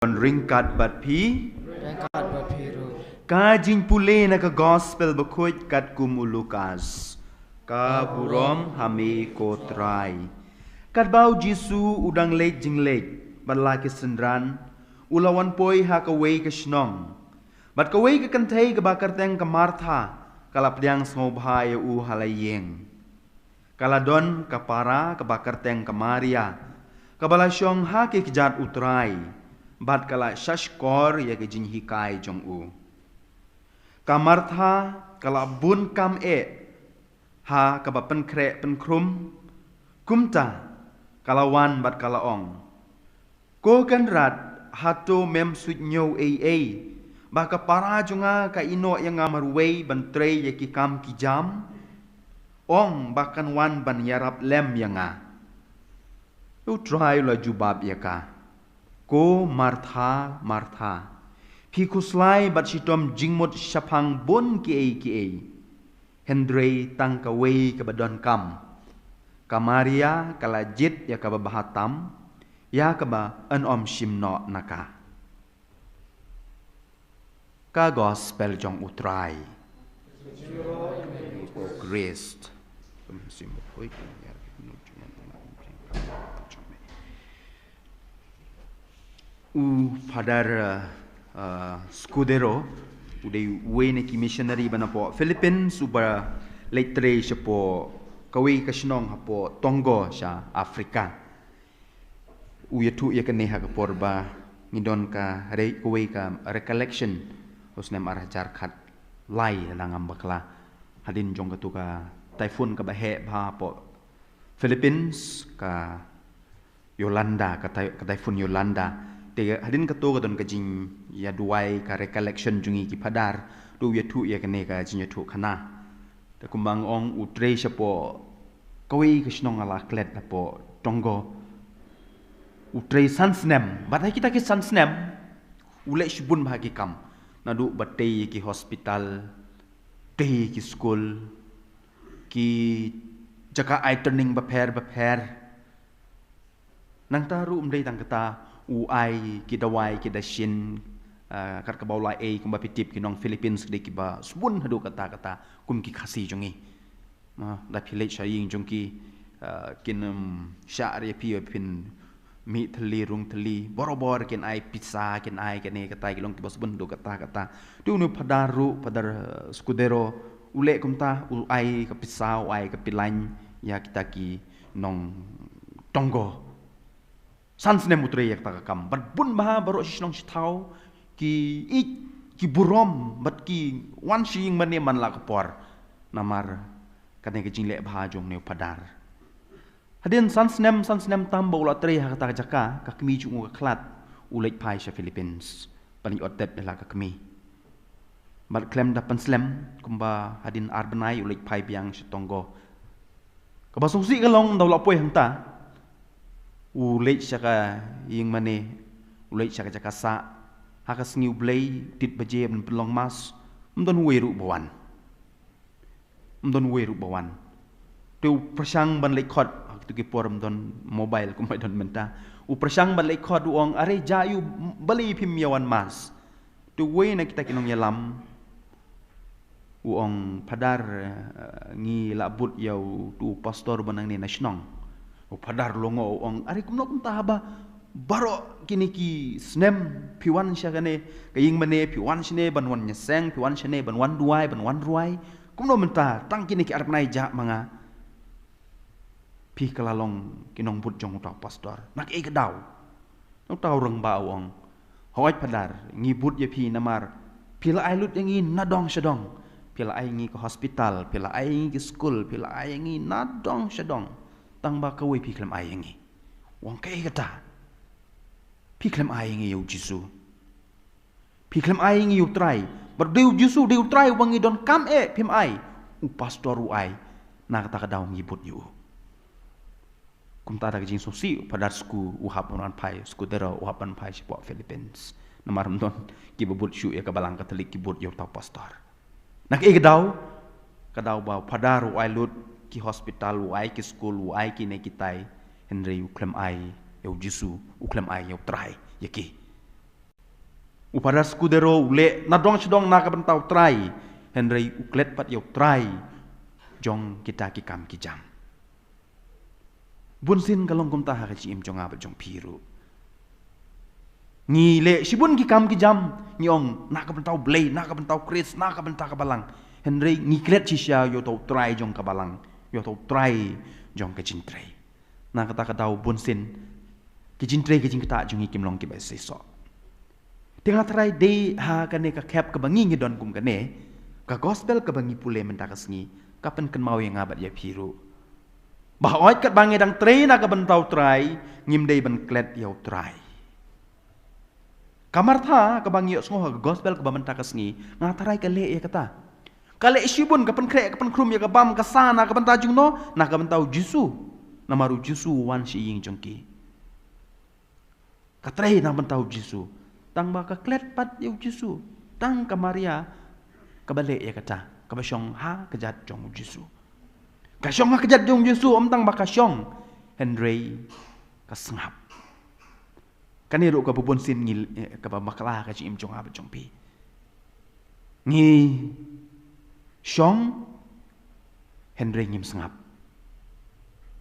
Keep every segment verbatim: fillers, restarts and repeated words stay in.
Ryngkat bad phi. Ryngkat bad phi ruh. Ka jingpule na ka Gospel bakhuid katkum u Lukas. Ka burom ha me ko Trai. Katba u Jisu u dang leit jingleit bad la ki synran, u la wan poi ha kawei ka shnong. Bad kawei ka kynthei kaba kyrteng ka Martha ka la pdiang sngewbha ïa u ha la ïing. Ka la don ka para kaba kyrteng ka Maria, kaba la shong ha ki kjat u Trai, bad ka la shahshkor ïa ka jinghikai jong u. Ka Martha ka la bun kam eh ha kaba pynkhreh pynkhrum, kumta ka la wan bad ka la ong, Ko Kynrad, hato mem suidñiew ei ei ba ka para jong nga ka ïehnoh ïa nga marwei ban trei ïa ki kam ki jam? Ong ba kan wan ban ïarap lem ïa nga. U Trai u la jubab ïa ka, Ko Martha, Martha, phi khuslai bad shitom jingmut shaphang bun kiei kiei. Hynrei tang kawei kaba donkam. Ka Maria ka la jied ïa kaba bha tam, ïa kaba yn ym shim noh na ka. Ka Gospel jong u Trai. Ko Khrist. U Phadar, uh, uh, Scudero, u dei uwei na ki missionary ba na poh Philippines, uba leit trei shapoh kawei ka shnong hapoh Tongo sha Africa. U ïathuh ïa kane ha ka por ba ngi don ka re-, kawei ka recollection, u snem ar hajar khatlai lada ngam bakla. Hadien jong katu ka typhoon kaba heh bha hapoh Philippines, ka Yolanda, ka tai-, ka typhoon Yolanda. Te hadien kato ka don ka jingïaduwai, ka recollection jong ngi ki phadar, to u ïathuh ïa kane ka jingïathuh khana. Te kumba nga ong, u trei shapoh kawei ka shnong la klet hapoh Tongo. U trei san snem, bad ha kita ki san snem u leh shibun bha ki kam. Naduh ba tei ïa ki hospital, tei ïa ki skul, ki jaka ai training bapher bapher. Nangta ruh ym dei tang kata, u ai ki dawai ki dashin, ah, kat kaba u la ai, kumba phi tip ki nong Philippines ki dei kiba sbun haduh katta katta kum ki Khasi jong ngi. Ah, da phi leit sha ïing jong ki, ah, kin, um, shah ïa phi, phin mih thylli rung thylli, barabor kin ai pisa, kin ai kane kata, ki long kiba sbun haduh katta katta. Te une u phadar ruh, Phadar, ah, Scudero, u leh kumta, u ai ka pisa, u ai ka pilain ïa kita ki nong Tongo. San snem u trei ïa kata ka kam. Bad bun bha baroh shi shnong shi thaw ki ïeit, ki burom, bad ki wan sha ïing mane man la ka por. Namar kane ka jingleh bha jong une u phadar. Hadien san snem, san snem tam ba u la trei ha kata ka jaka, ka kmie jong u ka khlad, u leit phai sha Philippines. Ban ïoh tep ïa la ka kmie. Bad khlem da pynslem, kumba hadien ar bnai u leit phai biang sha Tongo. Kaba sngewsih ka long, ynda u la poi hangta, u leit sha ka ïing mane, u leit sha ka jaka sah, ha ka sngi U Blei, tied baje ban pynlong mass, ym don uwei ruh ba wan. Ym don uwei ruh ba wan. Te u pyrshang ban leit khot, ha kitu ki por ym don mobile kumba don mynta. U pyrshang ban leit khot, u ong, "Are, jia ïa u, balei phim ïa wan mass?" Te uwei na kita ki nongïalam u ong, "Phadar, eh, ngi la bud ïa utu u pastor ba nangne na shnong." U phadar u lyngngoh u ong, "Are, kumno kumta haba baroh kine ki snem phi wan sha kane ka ïing mane, phi wan shane ban wan ïaseng, phi wan shane ban wan duwai, ban wan rwai. Kumno mynta tang kine ki ar bnai jia ma nga phi ka la long ki nongbud jong uta u pastor? Na kaei ka daw?" Uta u rangbah u ong, "Hooid phadar, ngi bud ïa phi namar phi la ai lut ïa ngi na dong sha dong. Phi la ai ïa ngi ka hospital, phi la ai ïa ngi ki skul, phi la ai ïa ngi na dong sha dong. Tang ba kawei phi khlem ai ïa ngi." U ong, "Kaei kata? Phi khlem ai ïa ngi ïa u Jisu. Phi khlem ai ïa ngi ïa u Trai. Bad dei u Jisu, dei u Trai uba ngi donkam eh, phim ai. U pastor u ai. Na kata ka daw ngi bud ïa u." Kumta da ka jingsngewsih, u Phadar Sku u hap ban wan phai, Scudero u hap ban phai shapoh Philippines. Namar ym don kiba bud shuh ïa ka Balang Katholik, ki bud ïa uta u pastor. Na kaei ka daw? Ka daw ba u phadar u ai lut ki hospital, u ai ki skul, u ai kine kitai, hynrei u khlem ai ïa u Jisu, u khlem ai ïa u Trai ïa ki. U Father Scudero u leh na dong sha dong na ka bynta U Trai, hynrei u klet pat ïa U Trai jong kita ki kam ki jam. Bunsien ka long kumta ha ka jingim jong nga bad jong phi ruh. Ngi leh shibun ki kam ki jam, ngi ong na ka bynta U Blei, na ka bynta U Khrist, na ka bynta ka Balang. Hynrei ngi klet shisha ïa uta U Trai jong ka Balang, ïa uta U Trai jong ka jingtrei. Na kata ka daw bunsien ki jingtrei ki jingktah jong ngi kim long kiba seisoh. Te nga tharai dei ha kane ka khep kaba ngi ngi don kum kane, ka gospel kaba ngi pule mynta ka sngi ka pynkynmaw ïa nga bad ïa phi ruh. Ba hooid katba ngi dang trei na ka bynta U Trai, ngim dei ban klet ïa U Trai. Ka Martha kaba ngi ïohsngew ha ka gospel kaba mynta ka sngi, nga tharai ka leh ïa kata. Ka leh shibun, ka pynkhreh, ka pynkhrum ïa ka bam ka sa na ka bynta jong no, na ka bynta U Jisu. Namar U Jisu u wan sha ïing jong ki. Ka trei na ka bynta U Jisu. Tang ba ka klet pat ïa U Jisu. Tang ka Maria kaba leh ïa kata, kaba shong ha kjat jong U Jisu. Ka shong ha kjat jong U Jisu, ym tang ba ka shong, hynrei ka sngap. Kane ruh kaba bunsien ngi, eh, kaba bakla ha ka jingim jong nga bad jong phi. Ngi shong, hynrei ngim sngap.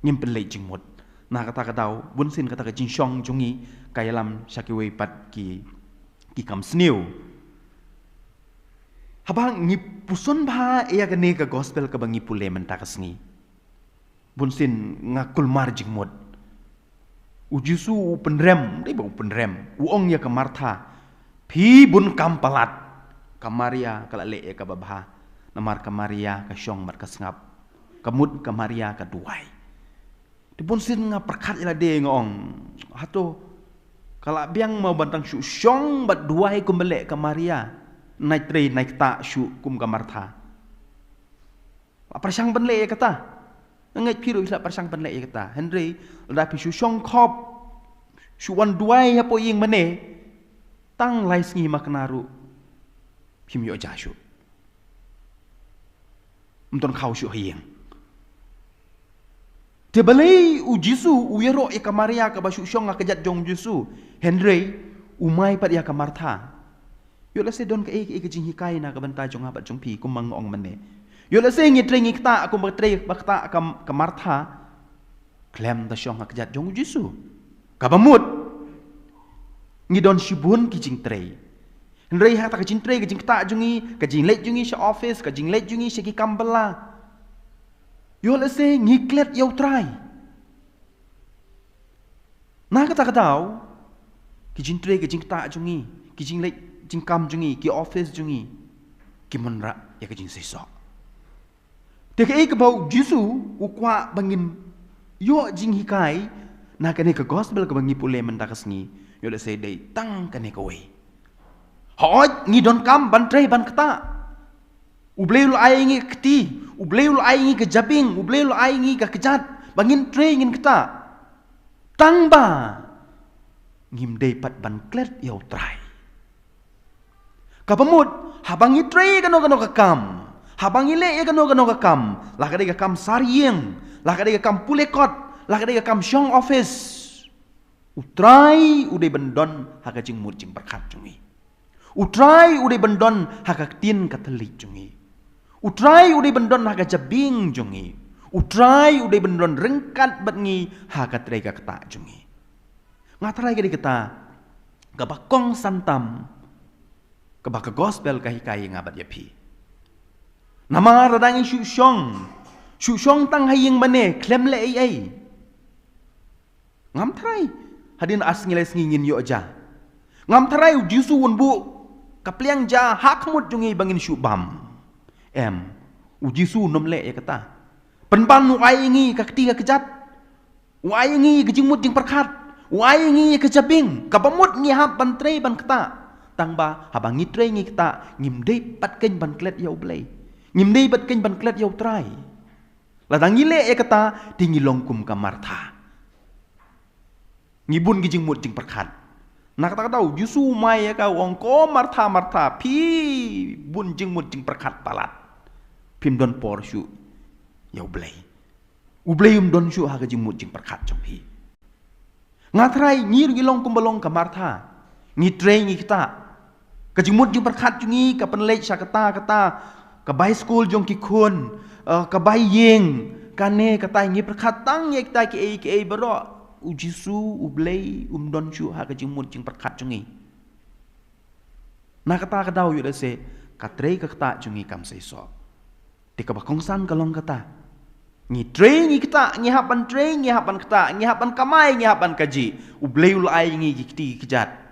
Ngim pynleit jingmut. Na kata ka daw, bunsien kata ka jingshong jong ngi ka ïalam sha kiwei pat ki, ki kam sniew. Haba ngi puson bha ïa kane ka gospel kaba ngi pule mynta ka sngi, bunsien nga kulmar jingmut. U Jisu u pynrem, dei ba u pynrem. U ong ïa ka Martha, phi bun kam palat. Ka Maria ka la leh ïa kaba bha. Namar ka Maria ka shong bad ka sngap. Ka mut ka Maria ka duwai. Te bunsien nga pyrkhat ïa lade, nga ong, hato ka la biang mo ban tang shu shong bad duwai kumba leh ka Maria, nai trei nai ktah shu kum ka Martha? La pyrshang ban leh ïa kata. Nga ngeit phi ruh phi la pyrshang ban leh ïa kata. Hynrei lada phi shu shong khop, shu wan duwai hapoh ïing mane, tang lai sngi makna ruh phim ïoh ja shuh. Ym don khaw shuh ha ïing. Te balei U Jisu u ïaroh ïa ka Maria kaba shu shong ha kjat jong U Jisu, hynrei u mai pat ïa ka Martha? Ïoh lehse don kaei kaei ka jinghikai na ka bynta jong nga bad jong phi, kumba nga ong mynne. Ïoh lehse ngi trei ngi ktah kumba trei ba ktah ka, ka Martha, khlem da shong ha kjat jong U Jisu. Kaba mut, ngi don shibun ki jingtrei. Hynrei ha kata ka jingtrei, ka jingktah jong ngi, ka jingleit jong ngi sha office, ka jingleit jong ngi sha ki kam bylla, ïoh lehse ngi klet ïa U Trai. Na kata ka daw, ki jingtrei, ki jingktah jong ngi, ki jingleit jingkam jong ngi, ki office jong ngi, ki wanrah ïa ka jingseisoh. Te kaei kaba U Jisu u kwah ba ngin ïoh jinghikai na kane ka gospel kaba ngi pule mynta ka sngi, ïoh lehse dei tang kane kawei. Hooid ngi donkam ban trei ban ktah. U Blei u la ai ïa ngi ka kti, U Blei u la ai ïa ngi ka jabieng, U Blei u la ai ïa ngi ka kjat ba ngin trei ngin ktah. Tang ba ngim dei pat ban klet ïa U Trai. Kaba mut, haba ngi trei ïa kano kano ka kam, haba ngi leh ïa kano kano ka kam, la ka dei ka kam sar ïing, la ka dei ka kam pule kot, la ka dei ka kam shong office, U Trai u dei ban don ha ka jingmut jingpyrkhat jong ngi. U Trai u dei ban don ha ka ktien ka thylliej jong ngi. U Trai u dei ban don ha ka jabieng jong ngi. U Trai u dei ban don ryngkat bad ngi ha ka trei ka ktah jong ngi. Nga tharai ka dei kata kaba kongsan tam kaba ka gospel ka hikai ïa nga bad ïa phi. Namar lada ngi shu shong, shu shong tang ha ïing mane khlem leh ei ei, ngam tharai hadien ar sngi lai sngi ngin ïoh ja. Ngam tharai U Jisu un buh ka pliang ja ha khmut jong ngi ba ngin shu bam. Em, U Jisu un ym leh ïa kata. Pynban u ai ïa ngi ka kti ka kjat, u ai ïa ngi ka jingmut jingpyrkhat, u ai ïa ngi ka jabieng kaba mut ngi hap ban trei ban ktah. Tang ba haba ngi trei ngi ktah, ngim dei pat keiñ ban klet ïa U Blei, ngim dei pat keiñ ban klet ïa U Trai. Lada ngi leh ïa kata, te ngi long kum ka Martha. Ngi bun ki jingmut jingpyrkhat. Na kata ka daw U Jisu u mai ïa ka, u ong, ko Martha, Martha, phi bun jingmut jingpyrkhat palat. Phim don por shuh ïa U Blei. U Blei um don shuh ha ka jingmut jingpyrkhat jong phi. Nga tharai ngi ruh ngi long kumba long ka Martha. Ngi trei ngi ktah. Ka jingmut jingpyrkhat jong ngi ka pynleit sha kata kata, ka bai skul jong ki khun, eh, ka bai ïing, kane kata, ngi pyrkhat tang ïa kita kiei kiei baroh. U Jisu, U Blei um don shuh ha ka jingmut jingpyrkhat jong ngi. Na kata ka daw ïoh lehse ka trei ka ktah jong ngi kam seisoh. Te kaba kongsan ka long kata, ngi trei ngi ktah, ngi hap ban trei, ngi hap ban ktah, ngi hap ban kamai, ngi hap ban kajih. U Blei u la ai ngi ki kti ki kjat.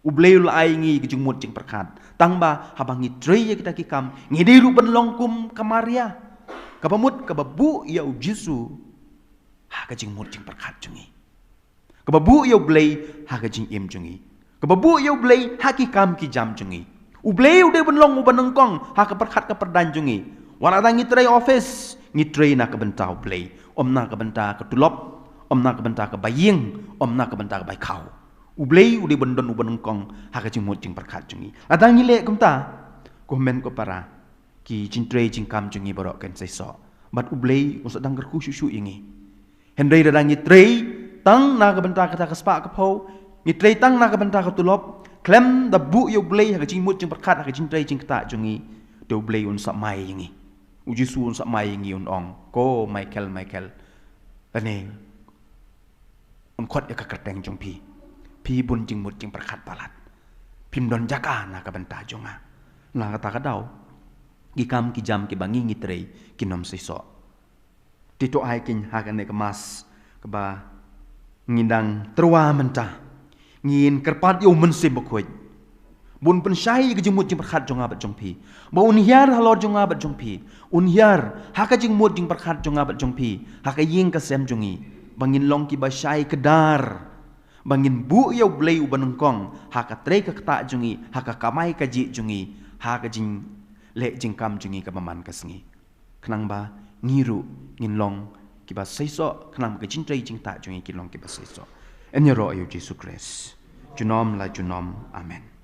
U Blei u la ai ngi ki jingmut jingpyrkhat. Tang ba haba ngi trei ïa kita ki kam, ngi dei ruh ban long kum ka Maria, kaba mut kaba buh ïa U Jisu ha ka jingmut jingpyrkhat jong ngi, kaba buh ïa U Blei ha ka jingim jong ngi, kaba buh ïa U Blei ha ki kam ki jam jong ngi. U Blei u dei ban long uba nyngkong ha ka pyrkhat ka pyrdaiñ jong ngi. Wat lada ngi trei office, ngi trei na ka bynta U Blei, ym na ka bynta ka tulop, ym na ka bynta ka bai ïing, ym na ka bynta ka bai khaw. U Blei u dei ban don uba nyngkong ha ka jingmut jingpyrkhat jong ngi. Lada ngi leh kumta, ko hynmen ko para, ki jingtrei jingkam jong ngi baroh kan seisoh, bad U Blei un sa dang kyrkhu shuh shuh ïa ngi. Hynrei lada ngi trei tang na ka bynta kata ka spah ka phew, ngi trei tang na ka bynta ka tulop, khlem da buh ïa U Blei ha ka jingmut jingpyrkhat, ha ka jingtrei jingktah jong ngi, te U Blei un sa mai ïa ngi. U Jisu un sa mai ïa ngi, un ong, "Ko Michael, Michael, lane un khot ïa ka kyrteng jong phi. Phi bun jingmut jingpyrkhat palat. Phim don jaka na ka bynta jong nga." Na kata ka daw, ki kam ki jam kiba ngi ngi trei kin ym seisoh. Te to ai kin ha kane ka Mass kaba ngi dang tyrwa mynta, ngin kyrpad ïa U Mynsiem Bakhuid ba un pynshai ïa ka jingmut jingpyrkhat jong nga bad jong phi, ba un hiar halor jong nga bad jong phi, un hiar ha ka jingmut jingpyrkhat jong nga bad jong phi, ha ka ïing ka sem jong ngi, ba ngin long kiba shai kdar, ba ngin buh ïa U Blei uba nyngkong ha ka trei ka ktah jong ngi, ha ka kamai kajih jong ngi, ha ka jingleh jingkam jong ngi kaba man ka sngi, khnang ba ngi ruh ngin long kiba seisoh, khnang ba ka jingtrei jingktah jong ngi kin long kiba seisoh. Yn ïaroh ïa U Jisu Khrist junom la junom. Amen.